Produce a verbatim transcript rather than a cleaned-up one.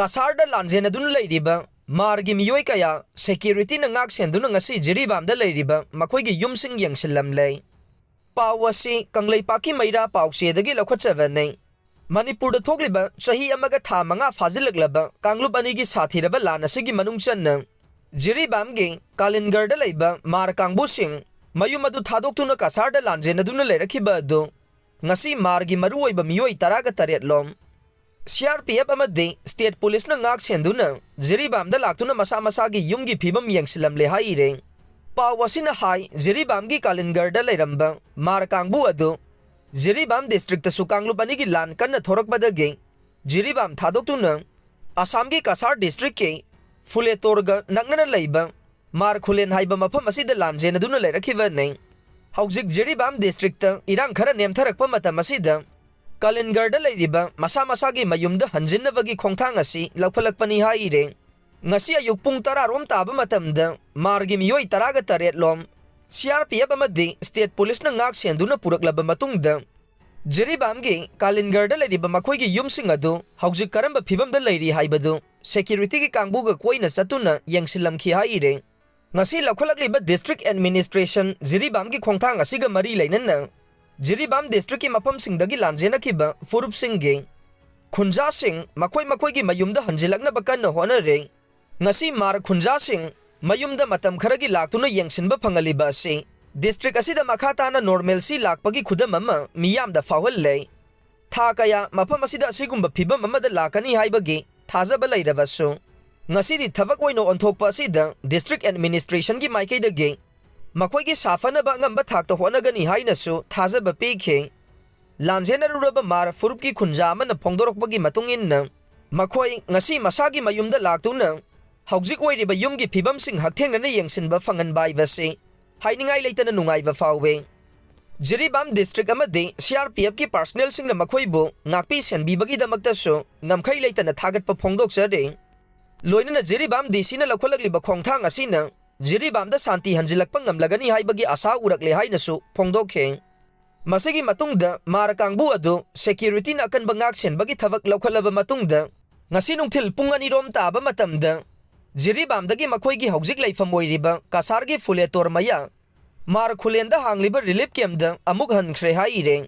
ꯀꯁꯥꯔꯗ ꯂꯥꯟꯖꯦꯟꯅꯗꯨꯅ ꯂꯩꯔꯤꯕ ꯃꯥꯔꯒꯤ ꯃꯤꯑꯣꯏ ꯀꯌꯥ ꯁꯦꯀ꯭ꯌꯨꯔꯤꯇꯤꯅ ꯉꯥꯛ ꯁꯦꯟꯗꯨꯅ ꯉꯁꯤ ꯖꯤꯔꯤꯕꯥꯝꯗ ꯂꯩꯔꯤꯕ ꯃꯈꯣꯏꯒꯤ ꯌꯨꯝꯁꯤꯡ ꯌꯦꯡꯁꯤꯜꯂꯝꯂꯦ꯫ ꯄꯥꯎ ꯑꯁꯤ ꯀꯪꯂꯩꯄꯥꯛꯀꯤ ꯃꯩꯔꯥ ꯄꯥꯎꯆꯦꯗꯒꯤ ꯂꯧꯈꯠꯆꯕꯅꯤ꯫ ꯃꯅꯤꯄꯨꯔꯗ ꯊꯣꯛꯂꯤꯕ ꯆꯍꯤ ꯑꯃꯒ ꯊꯥ ꯃꯉꯥ ꯐꯥꯖꯤꯜꯂꯛꯂꯕ ꯀꯥꯡꯂꯨꯞ ꯑꯅꯤꯒꯤ ꯁꯥꯊꯤꯔꯕ ꯂꯥꯟ ꯑꯁꯤꯒꯤ ꯃꯅꯨꯡ ꯆꯟꯅ ꯖꯤꯔꯤꯕꯥꯝꯒꯤ ꯀꯥꯂꯤꯟꯒꯔꯗ ꯂꯩꯕ ꯃꯥꯔ ꯀꯥꯡꯕꯨꯁꯤꯡ ꯃꯌꯨꯝ ꯑꯗꯨ ꯊꯥꯗꯣꯛꯇꯨꯅ ꯀꯁꯥꯔꯗ ꯂꯥꯟꯖꯦꯟꯅꯗꯨꯅ ꯂꯩꯔꯛꯈꯤꯕ ꯑꯗꯨ ꯉꯁꯤ ꯃꯥꯔꯒꯤ ꯃꯔꯨꯑꯣꯏꯕ ꯃꯤꯑꯣꯏ ꯇꯔꯥꯒ ꯇꯔꯦꯠ ꯂꯣꯝ ꯁꯤ ꯑꯥꯔ ꯄꯤ ꯑꯦꯐ ꯑꯃꯗꯤ ꯁ꯭ꯇꯦꯠ ꯄꯨꯂꯤꯁꯅ ꯉꯥꯛ ꯁꯦꯟꯗꯨꯅ ꯖꯤꯔꯤꯕꯥꯝꯗ ꯂꯥꯛꯇꯨꯅ ꯃꯁꯥ ꯃꯁꯥꯒꯤ ꯌꯨꯝꯒꯤ ꯐꯤꯕꯝ ꯌꯦꯡꯁꯤꯜꯂꯝꯂꯦ ꯍꯥꯏꯔꯦ꯫ ꯄꯥꯎ ꯑꯁꯤꯅ ꯍꯥꯏ, ꯖꯤꯔꯤꯕꯥꯝꯒꯤ ꯀꯥꯂꯤꯟꯒꯔꯗ ꯂꯩꯔꯝꯕ ꯃꯥꯔ ꯀꯥꯡꯕꯨ ꯑꯗꯨ ꯖꯤꯔꯤꯕꯥꯝ ꯗꯤꯁꯇ꯭ꯔꯤꯛꯇꯁꯨ ꯀꯥꯡꯂꯨꯞ ꯑꯅꯤꯒꯤ ꯂꯥꯟ ꯀꯟꯅ ꯊꯣꯔꯛꯄꯗꯒꯤ ꯖꯤꯔꯤꯕꯥꯝ ꯊꯥꯗꯣꯛꯇꯨꯅ ꯑꯁꯥꯝꯒꯤ ꯀꯁꯥꯔ ꯗꯤꯁꯇ꯭ꯔꯤꯛꯀꯤ ꯐꯨꯂꯦꯇꯣꯔꯒ ꯅꯛꯅꯅ ꯂꯩꯕ ꯃꯥꯔ ꯈꯨꯂꯦꯟ ꯍꯥꯏꯕ ꯃꯐꯝ ꯑꯁꯤꯗ ꯂꯥꯟꯖꯦꯟꯅꯗꯨꯅ ꯂꯩꯔꯛꯈꯤꯕꯅꯤ꯫ ꯍꯧꯖꯤꯛ ꯖꯤꯔꯤꯕꯥꯝ ꯗꯤꯁꯇ꯭ꯔꯤꯛꯇ ꯏꯔꯥꯡ ꯈꯔ ꯅꯦꯝꯊꯔꯛꯄ ꯃꯇꯝ ꯑꯁꯤꯗ ꯀꯥꯂꯤꯟꯒꯔꯗ ꯂꯩꯔꯤꯕ ꯃꯁꯥ ꯃꯁꯥꯒꯤ ꯃꯌꯨꯝꯗ ꯍꯟꯖꯤꯟꯅꯕꯒꯤ ꯈꯣꯡꯊꯥꯡ ꯑꯁꯤ ꯂꯧꯈꯠꯂꯛꯄꯅꯤ ꯍꯥꯏꯔꯦ꯫ ꯉꯁꯤ ꯑꯌꯨꯛ ꯄꯨꯡ ꯇꯔꯥ ꯔꯣꯝ ꯇꯥꯕ ꯃꯇꯝꯗ ꯃꯥꯔꯒꯤ ꯃꯤꯑꯣꯏ ꯇꯔꯥꯒ ꯇꯔꯦꯠ ꯂꯣꯝ ꯁꯤ ꯑꯥꯔ ꯄꯤ ꯑꯦꯐ ꯑꯃꯗꯤ ꯁ꯭ꯇꯦꯠ ꯄꯨꯂꯤꯁꯅ ꯉꯥꯛ ꯁꯦꯟꯗꯨꯅ ꯄꯨꯔꯛꯂꯕ ꯃꯇꯨꯡꯗ ꯖꯤꯔꯤꯕꯥꯝꯒꯤ ꯀꯥꯂꯤꯟꯒꯔꯗ ꯂꯩꯔꯤꯕ ꯃꯈꯣꯏꯒꯤ ꯌꯨꯝꯁꯤꯡ ꯑꯗꯨ ꯍꯧꯖꯤꯛ ꯀꯔꯝꯕ ꯐꯤꯕꯝꯗ ꯂꯩꯔꯤ ꯍꯥꯏꯕꯗꯨ ꯁꯦꯀ꯭ꯌꯨꯔꯤꯇꯤꯒꯤ ꯀꯥꯡꯕꯨꯒ ꯀꯣꯏꯅ ꯆꯠꯇꯨꯅ ꯌꯦꯡꯁꯤꯜꯂꯝꯈꯤ ꯍꯥꯏꯔꯦ꯫ ꯉꯁꯤ ꯂꯧꯈꯠꯂꯛꯂꯤꯕ ꯗꯤꯁꯇ꯭ꯔꯤꯛ ꯑꯦꯗꯃꯤꯅꯤꯁꯇ꯭ꯔꯦꯁꯟ ꯖꯤꯔꯤꯕꯥꯝꯒꯤ ꯈꯣꯡꯊꯥꯡ ꯑꯁꯤꯒ ꯃꯔꯤ ꯂꯩꯅꯅ ꯖꯤꯔꯤꯕꯥꯝ ꯗꯤꯁꯇ꯭ꯔꯤꯛꯀꯤ ꯃꯐꯝꯁꯤꯡꯗꯒꯤ ꯂꯥꯟꯖꯦꯟꯅꯈꯤꯕ ꯐꯨꯔꯨꯞꯁꯤꯡꯒꯤ ꯈꯨꯟꯖꯥꯁꯤꯡ ꯃꯈꯣꯏ ꯃꯈꯣꯏꯒꯤ ꯃꯌꯨꯝꯗ ꯍꯟꯖꯤꯜꯂꯛꯅꯕ ꯀꯟꯅ ꯍꯣꯠꯅꯔꯦ꯫ ꯉꯁꯤ ꯃꯥꯔ ꯈꯨꯟꯖꯥꯁꯤꯡ ꯃꯌꯨꯝꯗ ꯃꯇꯝ ꯈꯔꯒꯤ ꯂꯥꯛꯇꯨꯅ ꯌꯦꯡꯁꯤꯟꯕ ꯐꯪꯍꯜꯂꯤꯕ ꯑꯁꯤ ꯗꯤꯁꯇ꯭ꯔꯤꯛ ꯑꯁꯤꯗ ꯃꯈꯥ ꯇꯥꯅ ꯅꯣꯔꯃꯦꯜꯁꯤ ꯂꯥꯛꯄꯒꯤ ꯈꯨꯗꯝ ꯑꯃ ꯃꯤꯌꯥꯝꯗ ꯐꯥꯎꯍꯜꯂꯦ꯫ ꯊꯥ ꯀꯌꯥ ꯃꯐꯝ ꯑꯁꯤꯗ ꯑꯁꯤꯒꯨꯝꯕ ꯐꯤꯕꯝ ꯑꯃꯗ ꯂꯥꯛꯀꯅꯤ ꯍꯥꯏꯕꯒꯤ ꯊꯥꯖꯕ ꯂꯩꯔꯕꯁꯨ, ꯉꯁꯤꯗꯤ ꯊꯕꯛ ꯑꯣꯏꯅ ꯑꯣꯟꯊꯣꯛꯄ ꯑꯁꯤꯗ ꯗꯤꯁꯇ꯭ꯔꯤꯛ ꯑꯦꯗꯃꯤꯅꯤꯁꯇ꯭ꯔꯦꯁꯟꯒꯤ ꯃꯥꯏꯀꯩꯗꯒꯤ ꯃꯈꯣꯏꯒꯤ ꯁꯥꯐꯅꯕ ꯑꯉꯝꯕ ꯊꯥꯛꯇ ꯍꯣꯠꯅꯒꯅꯤ ꯍꯥꯏꯅꯁꯨ ꯊꯥꯖꯕ ꯄꯤꯈꯤ꯫ ꯂꯥꯟꯖꯦꯟꯅꯔꯨꯔꯕ ꯃꯥꯔ ꯐꯨꯔꯨꯞꯀꯤ ꯈꯨꯟꯖꯥ ꯑꯃꯅ ꯐꯣꯡꯗꯣꯔꯛꯄꯒꯤ ꯃꯇꯨꯡ ꯏꯟꯅ, ꯃꯈꯣꯏ ꯉꯁꯤ ꯃꯁꯥꯒꯤ ꯃꯌꯨꯝꯗ ꯂꯥꯛꯇꯨꯅ ꯍꯧꯖꯤꯛ ꯑꯣꯏꯔꯤꯕ ꯌꯨꯝꯒꯤ ꯐꯤꯕꯝꯁꯤꯡ ꯍꯛꯊꯦꯡꯅꯅ ꯌꯦꯡꯁꯤꯟꯕ ꯐꯪꯍꯟꯕ ꯍꯥꯏꯕꯁꯤ ꯍꯥꯏꯅꯤꯡꯉꯥꯏ ꯂꯩꯇꯅ ꯅꯨꯡꯉꯥꯏꯕ ꯐꯥꯎꯏ꯫ ꯖꯤꯔꯤꯕꯥꯝ ꯗꯤꯁꯇ꯭ꯔꯤꯛ ꯑꯃꯗꯤ ꯁꯤ ꯑꯥꯔ ꯄꯤ ꯑꯦꯐꯀꯤ ꯄꯥꯔꯁꯅꯦꯜꯁꯤꯡꯅ ꯃꯈꯣꯏꯕꯨ ꯉꯥꯛꯄꯤ ꯁꯦꯟꯕꯤꯕꯒꯤꯗꯃꯛꯇꯁꯨ ꯉꯝꯈꯩ ꯂꯩꯇꯅ ꯊꯥꯒꯠꯄ ꯐꯣꯡꯗꯣꯛꯆꯔꯤ꯫ ꯂꯣꯏꯅꯅ ꯖꯤꯔꯤꯕꯥꯝ ꯗꯤ ꯁꯤꯅ ꯂꯧꯈꯠꯂꯛꯂꯤꯕ ꯈꯣꯡꯊꯥꯡ ꯑꯁꯤꯅ ꯖꯤꯔꯤꯕꯥꯝꯗ ꯁꯥꯟꯇꯤ ꯍꯟꯖꯤꯜꯂꯛꯄ ꯉꯝꯂꯒꯅꯤ ꯍꯥꯏꯕꯒꯤ ꯑꯥꯁꯥ ꯎꯔꯛꯂꯦ ꯍꯥꯏꯅꯁꯨ ꯐꯣꯡꯗꯣꯛꯈꯤ꯫ ꯃꯁꯤꯒꯤ ꯃꯇꯨꯡꯗ ꯃꯥꯔ ꯀꯥꯡꯕꯨ ꯑꯗꯨ ꯁꯦꯀ꯭ꯌꯨꯔꯤꯇꯤꯅ ꯑꯀꯟꯕ ꯉꯥꯛ ꯁꯦꯟꯕꯒꯤ ꯊꯕꯛ ꯂꯧꯈꯠꯂꯕ ꯃꯇꯨꯡꯗ, ꯉꯁꯤ ꯅꯨꯡꯊꯤꯜ ꯄꯨꯡ ꯑꯅꯤꯔꯣꯝ ꯇꯥꯕ ꯃꯇꯝꯗ ꯖꯤꯔꯤꯕꯥꯝꯗꯒꯤ ꯃꯈꯣꯏꯒꯤ ꯍꯧꯖꯤꯛ ꯂꯩꯐꯝ ꯑꯣꯏꯔꯤꯕ ꯀꯁꯥꯔꯒꯤ ꯐꯨꯂꯦꯇꯣꯔ ꯃꯌꯥ ꯃꯥꯔ ꯈꯨꯂꯦꯟꯗ ꯍꯥꯡꯂꯤꯕ ꯔꯤꯂꯤꯐ ꯀꯦꯝꯞꯇ ꯑꯃꯨꯛ ꯍꯟꯈ꯭ꯔꯦ ꯍꯥꯏꯔꯦ꯫